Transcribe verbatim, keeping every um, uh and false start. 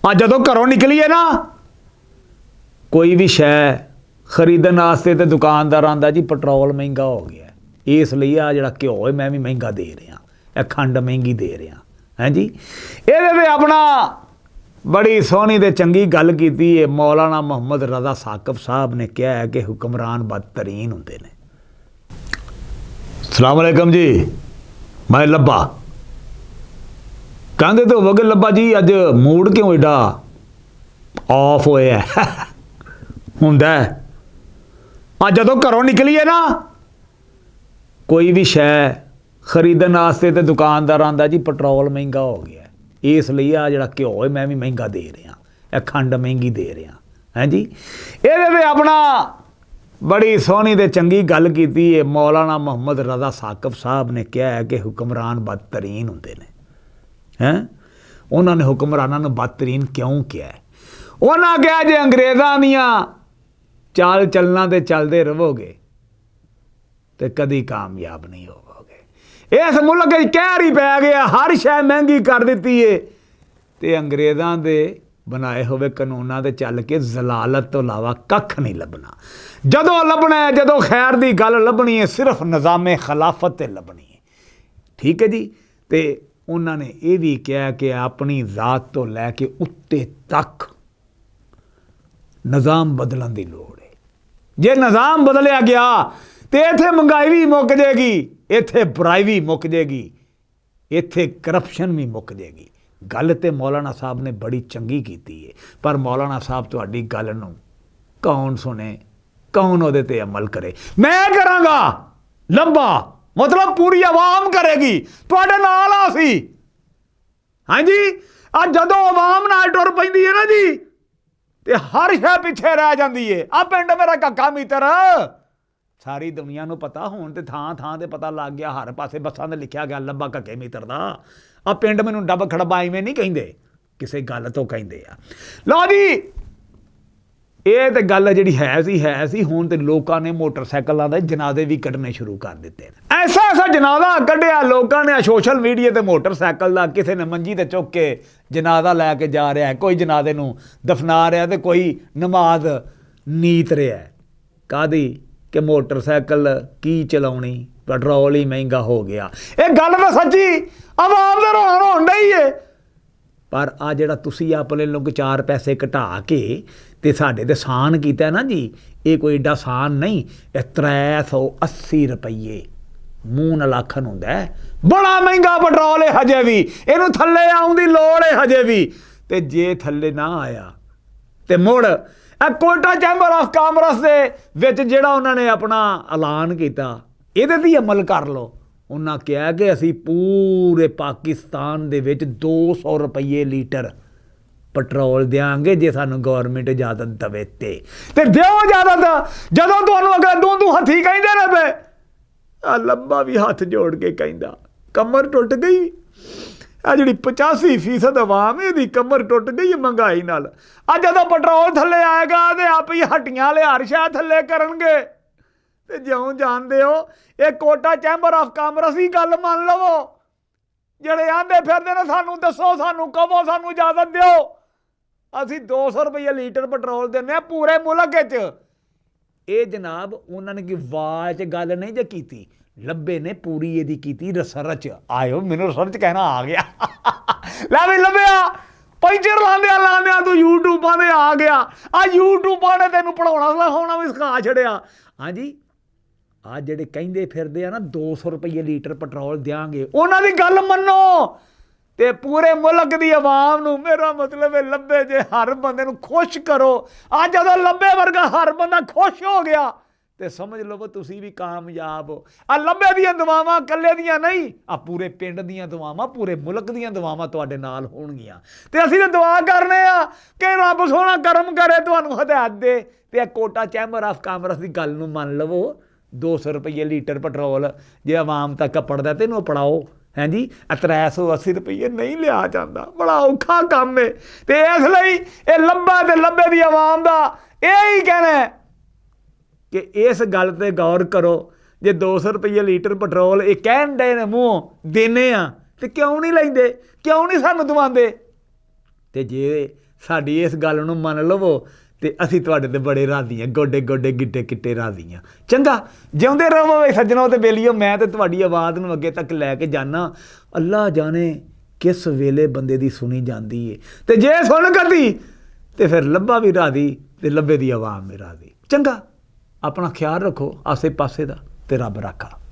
آ جدوں گھروں نکلیے نا، کوئی بھی شے خریدن واسطے تے دکاندار آندا جی پٹرول مہنگا ہو گیا ہے، اس لئی آ جڑا گھیو ہے میں بھی مہنگا دے رہا، اے کھنڈ مہنگی دے رہا۔ ہیں جی، اے تے اپنا بڑی سونی تے چنگی گل کیتی ہے۔ مولانا محمد رضا ثاقب صاحب نے کہا ہے کہ حکمران بدترین ہوندے نے۔ السلام علیکم جی، میں لبا۔ کہندے تو ہوگے لبا جی، اج موڈ کیوں ایڈا آف ہویا ہے؟ ہوندا ہے۔ اج جدوں گھروں نکلیے نا، کوئی بھی شے خریدن واسطے تے دکاندار آندا جی پٹرول مہنگا ہو گیا ہے، اس لئی آ جڑا گھیو ہے میں بھی مہنگا دے رہا، اے کھنڈ مہنگی دے رہا۔ ہیں جی، اے تے اپنا بڑی سونی تے چنگی گل کیتی ہے۔ مولانا محمد رضا ثاقب صاحب نے کہا ہے کہ حکمران بدترین ہوندے نے۔ ہیں؟ انہاں نے حکمراناں نوں بدترین کیوں کہا ہے؟ انہاں کہا جے انگریزاں دیاں چال چلنا تے چلدے رہو گے تے کدی کامیاب نہیں ہوو گے۔ اس ملک وچ قہر ہی پی گیا، ہر شے مہنگی کر دتی ہے تے انگریزاں دے بنائے ہوئے قانوناں دے چل کے ذلالت تو علاوہ ککھ نہیں لبنا۔ جدوں لبنا ہے، جدوں خیر دی گل لبنی ہے، صرف نظام خلافت تے لبنی ہے۔ ٹھیک ہے جی؟ تے انہاں نے یہ بھی کہا کہ اپنی ذات تو لے کے اتے تک نظام بدلن دی لوڑ ہے۔ جے نظام بدلیا گیا تے ایتھے مہنگائی بھی مک جائے گی، ایتھے برائی بھی مک جائے گی، ایتھے کرپشن بھی مک جائے گی۔ گل تے مولانا صاحب نے بڑی چنگی کیتی ہے، پر مولانا صاحب تہاڈی گل نوں کون سنے، کون اودے تے عمل کرے؟ میں کراں گا، لبا، مطلب پوری عوام کرے گی، تہاڈے نال آ سی۔ ہاں جی، آ جدوں عوام نال ٹر پیندی ہے نا جی، تے ہر شے پیچھے رہ جاندی ہے۔ آ پنڈ میرا ککا میتر، ساری دنیا نوں پتا، ہون تے تھاں تھاں تے پتا لگ گیا، ہر پاسے بساں تے لکھیا گیا لبا ککے میتر دا۔ آ پنڈ مینوں ڈب کھڑبا ایویں نہیں کہندے، کسے گل تو کہندے آ۔ لو جی، اے تے گل جڑی ہے سی، ہے سی، ہون تے لوکاں نے موٹر سائیکلاں دے جنازے بھی کڈنے شروع کر دتے۔ ایسا ایسا جنازہ کڈیا لوکاں نے سوشل میڈیا تے، موٹر سائیکل دا کسے نے منجی تے چک کے جنازہ لے کے جا رہا ہے، کوئی جنازے نوں دفنا رہا ہے تے کوئی نماز نیت رہا ہے۔ کادی کہ موٹر سائیکل کی چلاونی، پٹرول ہی مہنگا ہو گیا۔ اے گل تے سچی، عوام دا رونا رون ڈئی ہے۔ پر آ جڑا تسی اپنے لوگ چار پیسے گھٹا کے تے ساڈے تے سان کیتا ہے نا جی، اے کوئی ایڈا سان نہیں۔ اے ترے سو اسی روپیے منہ نال آکھن ہوندا ہے، بڑا مہنگا پٹرول ہے ہجے وی، اینوں تھلے آؤن دی لوڑ ہے ہجے وی۔ تے جے تھلے نہ آیا تے مڑ اے کوئٹہ چیمبر آف کامرس دے وچ جڑا انہاں نے اپنا اعلان کیتا، ایہدے تے عمل کر لو۔ انہاں کہیا کہ اسی پورے پاکستان دے وچ دو سو روپیے لیٹر پٹرول دیاں گے جے سانوں گورنمنٹ اجازت دے تے۔ تے دیو اجازت، جدوں تانوں اگلا دوں دوں ہتھی کہندے رہے پے۔ آ لمبا بھی ہاتھ جوڑ کے کہندا، کمر ٹوٹ گئی۔ آ جڑی پچاسی فیصد عوام ہے، دی کمر ٹوٹ گئی ہے مہنگائی نال۔ آ جدوں پٹرول تھلے آئے گا تے آپ ہی ہٹیاں والے ہر شے تھلے کرن گے۔ تے جیوں جان دے ہو، اے کوٹا چیمبر آف کامرس ہی گل من لو۔ جڑے آندے پھردے نے، سانوں دسو، سانوں کہو، سانوں اجازت دیو، اسی دو سو روپیہ لیٹر پٹرول دینے آں پورے ملک وچ۔ اے جناب، انہاں نے کی واہ چ گل نہیں جے کیتی، لبے نے پوری اے دی کیتی ریسرچ۔ آیو، مینوں ریسرچ کہنا آ گیا۔ لے بھی لبیا، پنچر لاندیا لاندیا تو یوٹیوباں دے آ گیا۔ آ یوٹیوباں نے تینوں پڑھاونا لکھاونا بھی سکھا چھڑیا۔ ہاں جی، آ جڑے کہندے پھردے آ نا، دو سو روپیے لیٹر پٹرول دیاں گے، انہاں دی گل منو۔ تے پورے ملک دی عوام نو، میرا مطلب ہے، لبے جے ہر بندے نو خوش کرو۔ آ جدوں لبے ورگا ہر بندہ خوش ہو گیا، تے سمجھ لو تسی بھی کامیاب ہو۔ آ لبے دیاں دعاواں کلے دیاں نہیں، آ پورے پنڈ دیاں دعاواں، پورے ملک دیاں دعاواں تواڈے نال ہونگیاں۔ تے اسی تے دعا کرنے آ کہ رب سونا کرم کرے، تانوں ہدایت دے۔ تے اے کوٹا چیمبر آف کامرس دی گل نوں من لوو، دو سو روپیے لیٹر پٹرول جے عوام تک پڑدا تے نوں پڑاؤ۔ ہیں جی، اے ترے سو اسی روپیے نہیں لیا جاندا، بڑا اوکھا کم ہے۔ تے اس لئی اے لبا تے لبے دی عوام دا اے ہی کہنا ہے کہ اس گل تے غور کرو، جے دو سو روپیے لیٹر پٹرول اے کہن ڈے نے منہ دینے آ، تے کیوں نہیں لیندے؟ کیوں نہیں سانوں دواندے؟ تے جے ساڈی اس گل نوں من لوو، تے اسی تہاڈے تے بڑے راضی ہاں، گوڈے گوڈے، گٹے کٹے راضی ہاں۔ چنگا، جیوندے رہو اے سجنو تے بیلیو، میں تے تہاڈی آواز نوں اگے تک لے کے جانا۔ اللہ جانے کس ویلے بندے دی سنی جاندی ہے، تے جے سن کدی، تے پھر لبا بھی راضی، تے لبے دی عوام بھی راضی۔ چنگا، اپنا خیال رکھو آسے پاسے دا، تے رب رکھا۔